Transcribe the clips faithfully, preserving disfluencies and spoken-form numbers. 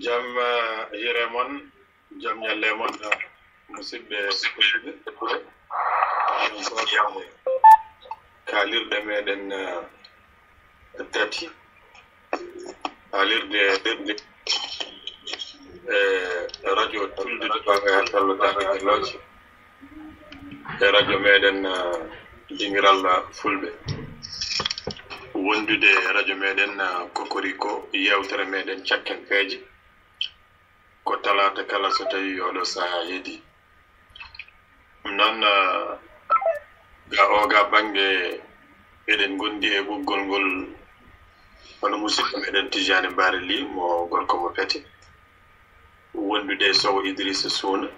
Jam, eh, hiire mon, jam ñalle mon, eh, musidɓe tedduɓe. Kaalirɗe meɗen, eh, tati. Haalirde ɗeɓde, eh, radio Tuldude Bangay Hakkallo Daande Gelooje. E radio meɗen, eh, Dingiral Fulɓe. Wondude e radio meɗen, eh, Kokoriko, yeewtere meɗen Cakken Peeje. Ko talaata kala so tawii oɗo sahaa heedi. Ɗum noon, eh, ga o ga bannge eɗen ngondi e ɓoggol ngol hono musidɗo meɗen Tijani Mbaari Li mo gorko mo Pete. Wondude e Sow Idrissa Suuna.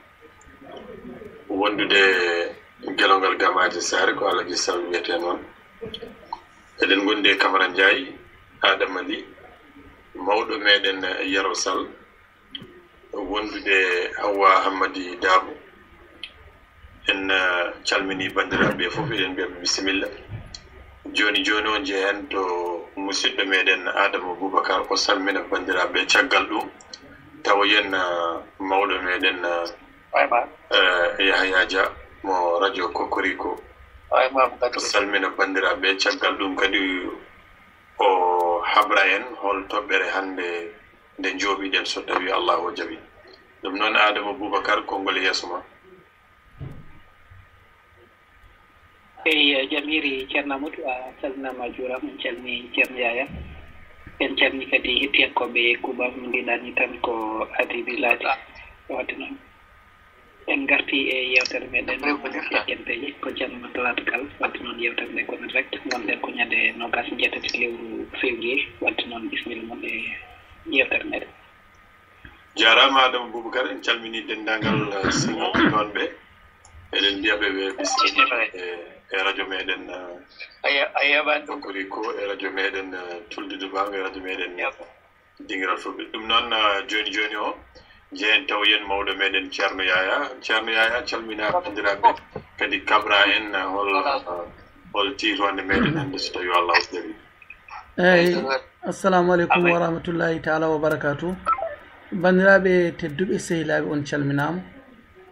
Wondude e Gelongal Gamaaji Saare ko Alaji Sall wiyetee noon. Eɗen ngondi e Kamara Ndiaye, Adama Li, mawɗo meɗen Yero Sall, wondude Hawwa Hammadi Dabo. En, eh, calmini banndiraaɓe ɓe fof, eɗen mbiya ɓe bisimilla. Jooni jooni o njehen to musidɗo meɗen Adama Boubacar, o salmina banndiraaɓe ɓe. Caggal ɗum, tawoyen, eh, mawɗo meɗen, eh, eh, Yahya Dia mo radio Kokoriko. O salmina banndiraaɓe ɓe. Caggal ɗum kadi o habra en hol toɓɓere hannde nde njooɓiɗen so tawii Allahu o jaɓi. Ɗum noon, Adama Boubacar, konngol e yeeso ma. Eyi, jam hiiri Ceerno Amadou, a salminaama, a juuraama, en calmini Ceerno Yaya. En calmini kadi hettiyankooɓe Kuuba, no mbiɗaa ni tan ko Adibi Laati. Waɗde noon, en ngarti e yeewtere meɗen Cakken Peeje, ko jamma talaata kala. Waɗde noon, yeewtere nde ko en direct, ngonɗen ko ñande noogaas e jeetati lewru février. Waɗde noon, bisimilla mon e yeewtere meɗen. Jaaraama Adama Boubacar, en calmini denndaangal, eh, sehilaaɓe toon ɓe. Eɗen mbiya ɓe ɓe bisimilla e, e radio meɗen, eh, Kokoriko, e radio meɗen, eh, Tuldude Bangay, e radio meɗen, eh, Dingiral Fulɓe. Ɗum noon, eh, jooni jooni o, njehen tawoyen mawɗo meɗen Ceerno Yaya. Ceerno Yaya, calmina banndiraaɓe, kadi kabra en, eh, hol, eh, hol tiitoonde meɗen hannde so tawii Allahu jaɓi. Eyi, assalamu aleykum wa rahmatullahi taala wa barakatuh. Banndiraaɓe tedduɓe, sehilaaɓe, on calminaama,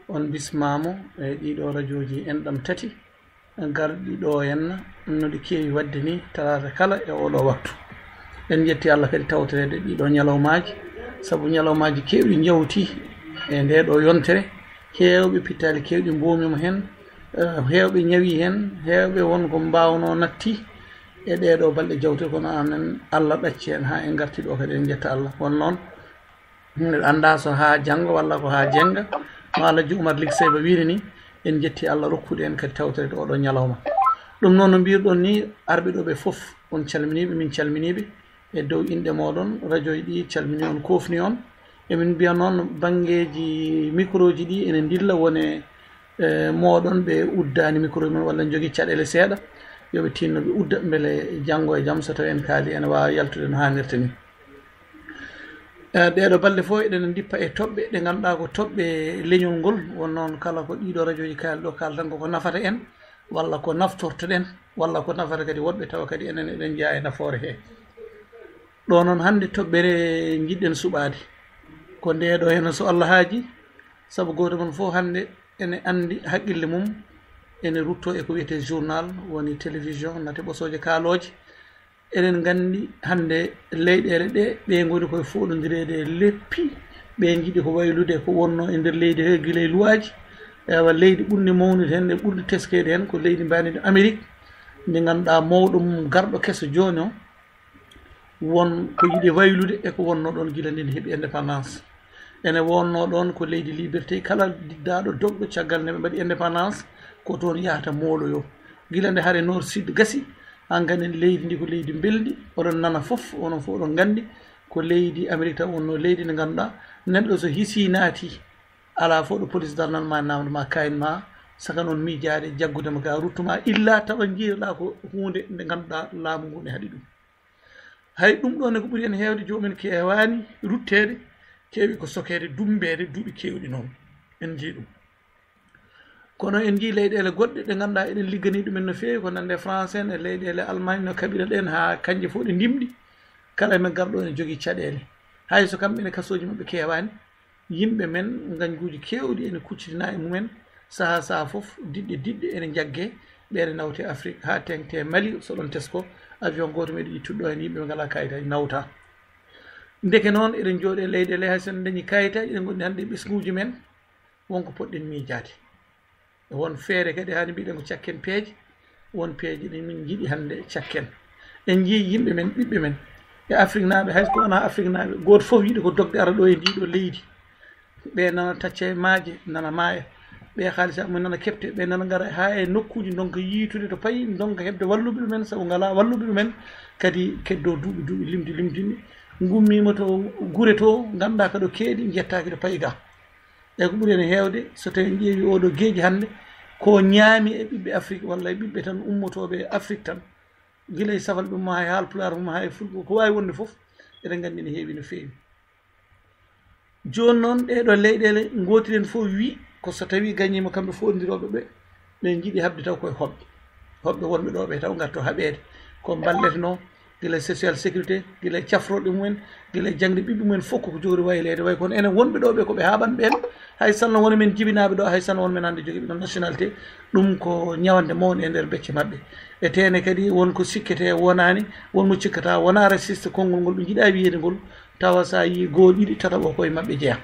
on bismaama e ɗiɗo rajooji en ɗam tati garɗi ɗo henna, no ɗi keewi waɗde ni talaata kala e oɗo waktu. En njetti Allah kadi tawtoreede ɗiɗo ñalawmaaji, sabu ñalawmaaji keewɗi njawti e nde ɗo yontere, heewɓe pittaali keewɗi mboomiima heen, eh, heewɓe ñawi heen, heewɓe won ko mbaawnoo natti e ɗee ɗoo balɗe jawtuɗe, kono amen Allah ɗacci heen haa en ngarti ɗo kadi, en njetta Allah. Won noon, miɗo anndaa so haa janngo walla ko haa jennga, no Alhaji Oumar Ly Seyba wiiri ni, en njetti Allah rokkude en kadi tawtoreede oɗo ñalawma. Ɗum noon, no mbiruɗon ni, arɓe ɗo ɓe fof, on calminiiɓe, min calminiiɓe e dow inɗe mooɗon, rajoji ɗi calmini on, koofni on. Emin mbiya noon, banngeeji microji ɗi ene ndilla, wone e mooɗon ɓe uddaani micro mum walla njogii caɗeele seeɗa, yo ɓe tinno ɓe udda, mbele janngo e jam so tawi en kaali ene waawa yaltude no haanirta ni. E ɗeeɗo balɗe fof eɗen ndippa e toɓɓe ɗe ngannduɗaa ko toɓɓe leñol ngol, won noon kala ko ɗiɗo rajoji kaali ɗo, kaaltan ko ko nafata en, walla ko naftortoɗen, walla ko nafata kadi woɗɓe, tawa kadi enen eɗen njeyaa e nafoore he. Ɗo noon hannde toɓɓere njiɗɗen suɓaade ko nde ɗo heno so Allah haaji, sabu gooto mon fof hannde ene anndi haqqille mum ene rutto e ko wiyetee journal, woni télévision, nate ɓosooje kaalooje. Eɗen nganndi hannde leyɗeele ɗe, ɓe ngoni koye fooɗondireede e leppi, ɓe njiɗi ko waylude ko wonnoo e nder leydi he gila e luwaaji. Ewa, leydi ɓurndi mawnude heen e ɓurndi teskeede heen ko leydi mbaandi Amerik. Nde ngannduɗaa mawɗo mum garɗo keso jooni o, won ko yiɗi waylude e ko wonnoo ɗoon gila nde heɓi indépendance. Ene wonnoo ɗoon ko leydi liberté, kala diddaaɗo dogɗo caggal nde ɓe mbaɗi indépendance, ko toon yahata mooloyoo. Gila nde hare Nord Sud gasi, aan ganen leydi ndi ko leydi mbelndi, oɗon nana fof, onon fof oɗon nganndi, ko leydi Amérique tan wonnoo leydi ndi ngannduɗaa, neɗɗo so hisii naati, alaa fof ɗo police darnan ma, naamnda ma kaayen ma, saka noon miijaade, jaggude ma ga, ruttu ma, illa tawa njiireɗaa ko huunde nde ngannduɗaa laamu ngu ne haɗi ɗum. Hay ɗum ɗoo ne ko ɓuri en heewde, joomum en keewaani rutteede, keewi ko sokeede, dummbeede duuɓi keewɗi noon. En njii ɗum. Kono en njii leyɗeele goɗɗe ɗe ngannduɗaa eɗen ligganii ɗumen no feewi, ko nande France en e leyɗeele Allemagne no kaɓira ɗeen haa kañje fof ɗe ndimɗi. Kala e men garɗo ene jogii caɗeele. Hay so kamɓe ne kasooji maɓɓe keewaani, yimɓe men, ngañguuji keewɗi ene kuccitinaa e mumen, sahaa sahaa fof, diɗɗe diɗɗe ene njaggee, ɓe ene nawtee Afrik, haa teeŋtee Mali, so ɗoon tesko, avion gooto meeɗi ittude ɗo heen, yimɓe ɓe ngalaa kayitaaji nawtaa. Ndeke noon, eɗen njooɗi e leyɗeele, hay so en dañii kayitaaji, eɗen ngondi hannde e ɓesnguuji men, won ko poɗɗen miijaade. E won feere kadi, haani mbiɗen ko cakken peeje, won peeje ɗe min njiɗi hannde cakken. En njii yimɓe men, ɓiɓɓe men, e Afriknaaɓe, hay so ko wonaa Afriknaaɓe, gooto fof yiɗi ko dogde ara ɗo e ndii ɗo leydi. Ɓe nana tacca e maaje, nana maaya. Ɓe haalisa mum nana keɓte, ɓe nana ngara haa e nokkuuji ndonka yiytude to payi, ndonka heɓde walluɓe ɗumen, sabu ngalaa walluɓe ɗumen, kadi keddoo duuɓi, duuɓi limti, limtinɗi, ngummiima to gure to, nganndaa ka ɗo keedi, njettaaki to payi ga. E ko ɓuri heen heewde, so tawii en ƴeewi oo ɗoo geeƴi hannde, ko ñaami e ɓiɓɓe Afrik, walla e ɓiɓɓe tan ummotooɓe e Afrik tan, gila e safalɓe mum haa e haalpulaar mum haa e fulɓe, ko waawi wonde fof, eɗen nganndi ne heewi no feewi. Jooni noon, ɗee ɗoo leyɗeele, ngootiren fof wii ko so tawii gañiima kamɓe foondirooɓe ɓe, ɓe njiɗi haɓde taw koye hoɓɓe. Hoɓɓe wonɓe ɗoo ɓe taw ngartoo haɓeede. Ko mballetnoo, gila social sécurité, gila cafrooɗe mumen, gila jaŋde ɓiɓɓe mumen fof koko jogori wayleede. Way kono enen wonɓe ɗoo ɓe ko ɓe haaɓan ɓeen, hay sinno won men jibinaaɓe ɗoo, hay sinno won men hannde jogiiɓe ɗoon nationalité, ɗum ko ñawande mawnde e nder becce maɓɓe. E teene kadi won ko sikketee wonaani, won mo cikkata wonaa raciste, konngol ngol ɓe njiɗaa wiyeede ngol, tawa so a yii goo ɗiɗi tataɓo ko e maɓɓe jeyaa.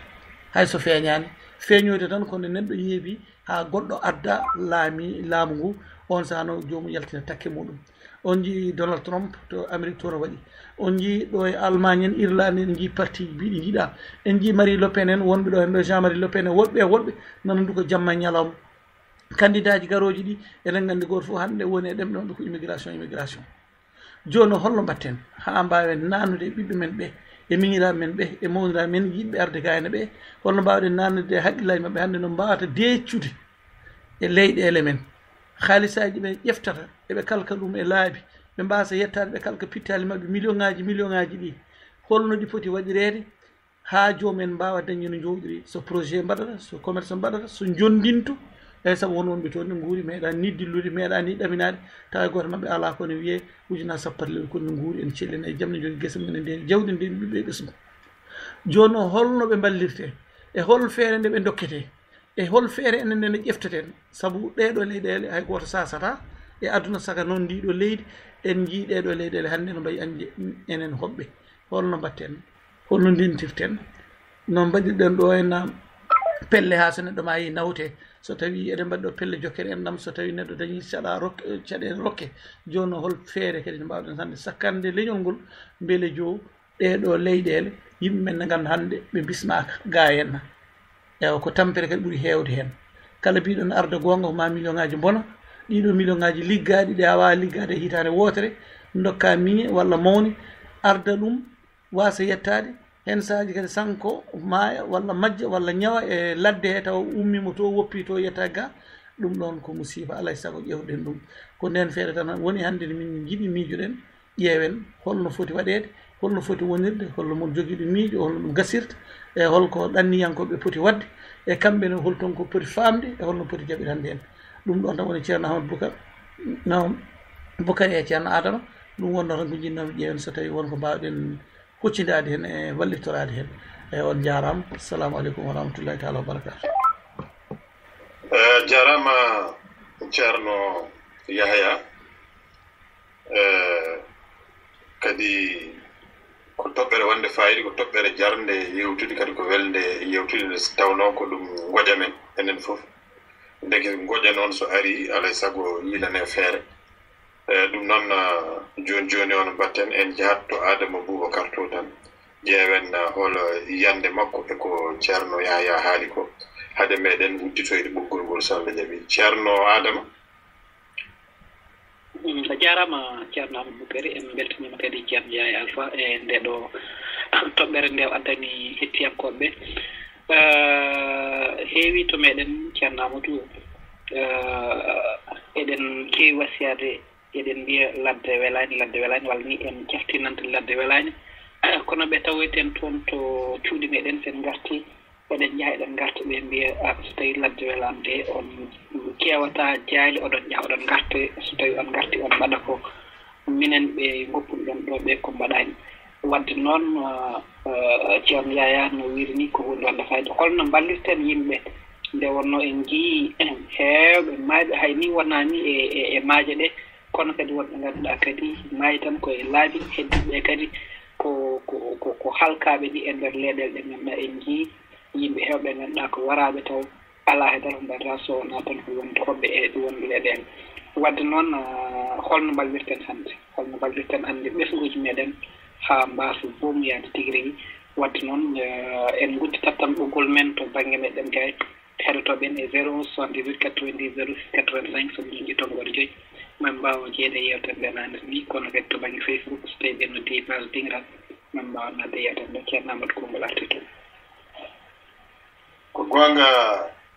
Hay so feeñaani, feeñoyta tan ko nde neɗɗo yeebi haa goɗɗo adda laami, laamu ngu, oon sahaa noon joomum yaltina takke muɗum. On njii Donald Trump to Amérique to no waɗi. On njii ɗo e Allemagne en, Irlande en, en njii parti mbiɗi njiɗa. En njii Marie Le Pen en, wonɓe ɗo en ɗo, Jean-Marie Le Pen en, woɗɓe e woɗɓe nana ndu ko jamma e ñalawma. Kandidaaji garooji ɗi, eɗen nganndi gooto fof hannde woni e ɗemɗe maɓɓe ko immigration, immigration. Jooni, holno mbaɗten haa mbaawen naatnude e ɓiɓɓe men ɓe, e miñiraaɓe men ɓe, e mawniraaɓe men yiɗɓe arde gaa ene ɓe? Holno mbaawɗen naatnude e haqqillaaji maɓɓe hannde no mbaawata deeccude e leyɗeele men? Haalisaaji ɗi ɓe ƴeftata, eɓe kalka ɗum e laabi, ɓe mbaasa yettaade, ɓe kalka pittaali maɓɓe, million ŋaaji, million ŋaaji ɗi. Holno ɗi poti waɗireede haa joom en mbaawa dañde no njowɗiri, so projet mbaɗata, so commerce mbaɗata, so njonndinto, eyi, sabu won wonɓe toon ne nguuri, meeɗaa ni dillude, meeɗaa ni ɗaminaade, tawa e gooto maɓɓe alaa ko ne wiyee ujunaaji sappo lewru, kono ne nguuri, en celli en e jam, ne njogii gese mum, ne ndeeni jawdi, ne ndeeni ɓiɓɓe e ɓesngu. Jooni noon, holno ɓe mballirtee? E hol feere nde ɓe ndokketee? E hol feere enen nde nde ƴefteten? Sabu ɗee ɗoo leyɗeele hay gooto saasataa e aduna, saka noon ndii ɗoo leydi, en njii ɗee ɗoo leyɗeele hannde no mbayi añde enen hoɓɓe. Holno mbaɗten? Holno ndentirten? No mbaɗirɗen ɗo en, um, pelle haa so neɗɗo maayi nawte? So tawii eɗen mbaɗi ɗo pelle jokkere enɗam, so tawii neɗɗo dañii caɗa rokke, caɗeele rokke, jooni hol feere kadi no mbaawɗen hannde sakkande leñol ngol, mbele jo ɗee ɗoo leyɗeele, yimɓe men ne ngannda hannde ɓe bismaaka gaa henna. Ewa, ko tampere kadi ɓuri heewde heen. Kala mbiɗon arda goonga, ko ma million ŋaaji mbona, ɗii ɗoo million ŋaaji liggaaɗi, ɗi a waawaa liggaade e hitaande wootere, ndokkaa miñe walla mawni, arda ɗum, waasa yettaade. Heen sahaaji kadi sanko maaya walla majja walla ñawa e ladde he, tawa ummiima to, woppii to, yetta ga. Ɗum ɗoon ko musiiba, alaa e sago ƴeewɗen ɗum. Ko ndeen feere tan woni hannde nde min njiɗi miijoɗen, ƴeewen holno foti waɗeede, holno foti wonirde, holno mon jogiiɗo miijo, holno ɗum gasirta, e holko ɗanniyankooɓe poti waɗde, e kamɓe ne hol toon ko poti faamde, e holno poti jaɓirande en. Ɗum ɗoon tan woni Ceerno Ahmad Bukar, no Bukar e Ceerno Adama, ɗum wonnoo tan ko njiɗnoomi ƴeewen so tawii won ko mbaawɗen huccindaade heen e wallitoraade heen. Eyi, on njaaraama. Assalamu aleykum wa rahmatullahi taala wa barakaatu. Eh, jaaraama, Ceerno Yahaya. Eh, kadi ko toɓɓere wonde fayida, ko toɓɓere jarnde yewtude, kadi ko welde yewtude, nde tawnoo ko ɗum ngoƴa men enen fof. Ndeke ngoƴa noon so arii, alaa e sago yiilane feere. Eyi, ɗum noon, jooni jooni o no mbaɗten, en njahat to Aadama Buubakar to tan, ƴeewen hol yiyannde makko e ko Ceerno Yahaya haali ko, hade meɗen udditoyde ɓoggol ngol, so Allah jaɓii. Ceerno Aadama. A jaaraama, Ceerno Amadou Boukary. En mbeltaniima kadi Ceerno Yahaya Alpha e ndee ɗoo toɓɓere nde o addani hettiyankooɓe ɓee. Heewii to meɗen, Ceerno Amadou, eɗen keewi wasiyaade, eɗen mbiya ladde welaani, ladde welaani, walla ni en caftinanta ladde welaani. Kono ɓe tawoyten toon to cuuɗi meɗen, so en ngartii, eɗen njaha eɗen ngarta, ɓe mbiya, "Ah, so tawii ladde welaani de, on keewata jaayli, oɗon njaha oɗon ngarta, so tawii on ngartii on mbaɗa ko minen ɓe ngoppuno-ɗon ɗoo ɓee ko mbaɗaani." Waɗde noon, Ceerno Yahaya no wiiri nii, ko huunde wonde fayida. Holno mballirten yimɓe nde wonnoo en njiyii heewɓe maayɓe, hay nii wonaani e e maaje ɗee, kono kadi wonɓe ngannduɗaa kadi maayi tan ko e laabi, heddiiɓe ɓee kadi ko ko ko halkaaɓe ɗi e nder leyɗeele ɗe ngannduɗaa en njiyii yimɓe heewɓe ngannduɗaa ko waraaɓe taw alaa hay dara ko mbaɗata so wonaa tan ko wonde hoɓɓe e ɗi wonɓe leyɗeele. Waɗde noon, holno mballirten hannde? Holno mballirten hannde ɓesnguuji meɗen haa mbaasa boomuyaade tigi rigi? Waɗde noon, en ngudditat tan ɓoggol men to bannge meɗen gay heɗotooɓe en e zéro un soixante-dix-huit quatre-vingt-dix zéro six quatre-vingt-cinq, so ɓe njiɗi tonngoode joyi, maa ɓe mbaawa jeyeede e yeewtere nde naanata nii, kono kadi to bannge Facebook, so tawii ɓe noddii page Dingiral, maa ɓe mbaawa naatde e yeewtere nde. Ceerno Amadou, konngol artii toon. Ko goonga,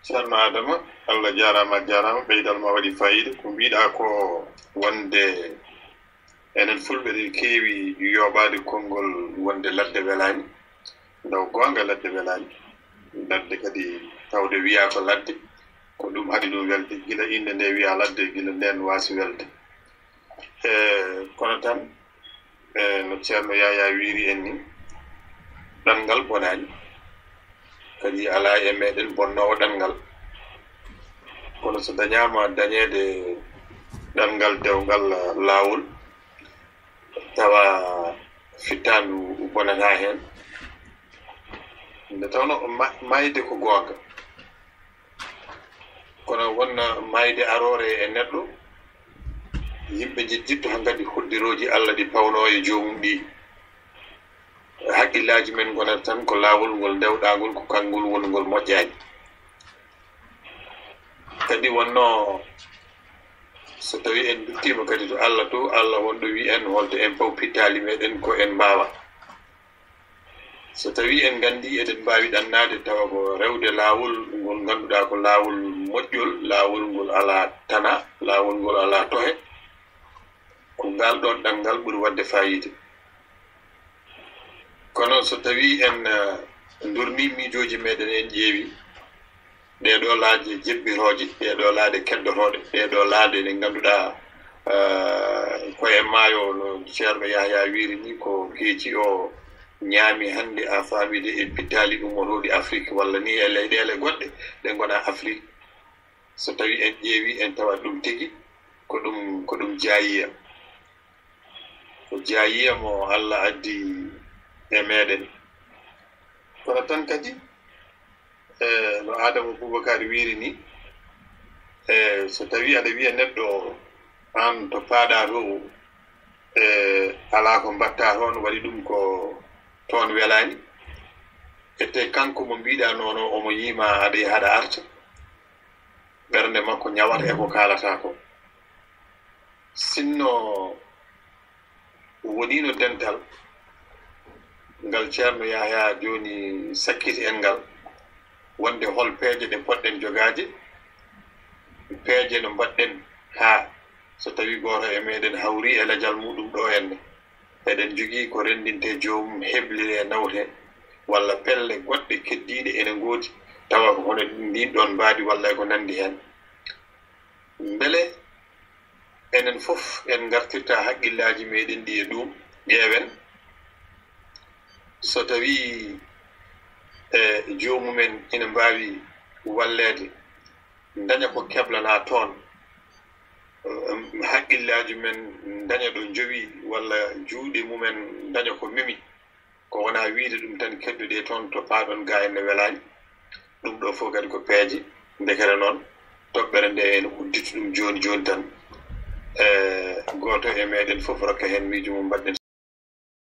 Ceerno Aadama, Allah jaaraama, a jaaraama, ɓeydal maa waɗi faayiida. Ko mbiɗaa ko wonde enen Fulɓe eɗen keewi yooɓaade konngol wonde ladde welaani. Nde o goonga, ladde welaani. Ladde kadi tawde wiyaa ko ladde, ko ɗum haɗi ɗum welde. Gila innde nde wiyaa ladde, gila ndeen waasi welde. E kono tan, e no Ceerno Yahaya wiiri en ni, ɗanngal bonaani. Kadi alaa e meɗen bonnoowo ɗanngal. Kono so dañaama dañeede ɗanngal dewngal laawol, tawa fittaandu bonataa heen. Nde tawnoo ma- maayde ko goonga. Kono wonna maayde aroore e neɗɗo, yimɓe njejjitto hankadi hoddirooji Allah ɗi pawnoo e joomum ɗi. Hakkillaaji men ngonata tan ko laawol ngol ndewɗaa ngol, ko kanngol woni ngol moƴƴaani. Kadi wonno so tawii en nduttiima kadi to Allah to, Allah wonɗo wiyi en holto en paw pittaali meɗen ko en mbaawa. So tawii en nganndii eɗen mbaawi ɗannaade tawa ko rewde laawol ngol ngannduɗaa ko laawol moƴƴol, laawol ngol alaa tana, laawol ngol alaa tohe, ko ngaal ɗoon ɗanngal ɓuri waɗde faayiida. Kono so tawii en ndurnii miijooji meɗen, en ƴeewi ɗee ɗoo laaje jebbirooje, ɗee ɗoo laaɗe keddotooɗe, ɗee ɗoo laaɗe ɗe ngannduɗaa ko e maayo no Ceerno Yahaya wiiri ni, ko geeci o ñaami hannde a faamide e pittaali ummotooɗi Afrik walla ni e leyɗeele goɗɗe ɗe ngonaa Afrik. So tawii en ƴeewi en tawa ɗum tigi ko ɗum ko ɗum jaayiya. Ko jaayiya mo Allah addi e meɗen. Kono tan kadi, e no Aadama Buubakar wiiri ni, e so tawii aɗa wiya neɗɗo aan to paaɗaa to, e alaa ko mbaɗtaa toon, waɗi ɗum ko toon welaani. Ete kanko mo mbiɗaa noon o, omo yiima aɗa yaha aɗa arta, ɓernde makko ñawata e ko kaalataa ko. Sinno woniino dental ngal Ceerno Yahaya jooni sakkiti en ngal, wonde hol peeje ɗe poɗɗen jogaade, peeje no mbaɗɗen haa so tawii gooto e meɗen hawri e lajal muɗum ɗo enne, eɗen njogii ko renndintee joomum, hebliree, nawtee, walla pelle goɗɗe keddiiɗe ene ngoodi, tawa ko hono ndiin ɗoon mbaadi walla e ko nanndi heen. Mbele enen fof en ngartirta hakkillaaji meɗen ɗi e ɗuum, ƴeewen so tawii e joomumen ina mbaawi walleede, ndaña ko keblanaa toon, hakkillaaji men ndaña ɗo njowi walla juuɗe mumen ndaña ko memi. Ko wonaa wiyde ɗum tan kedduɗee toon to paaɗon gaa en ne welaani. Ɗum ɗoo fof kadi ko peeje. Ndekere noon, toɓɓere nde ene udditi ɗum jooni jooni tan. E gooto e meɗen fof rokka heen miijo mum, mbaɗɗen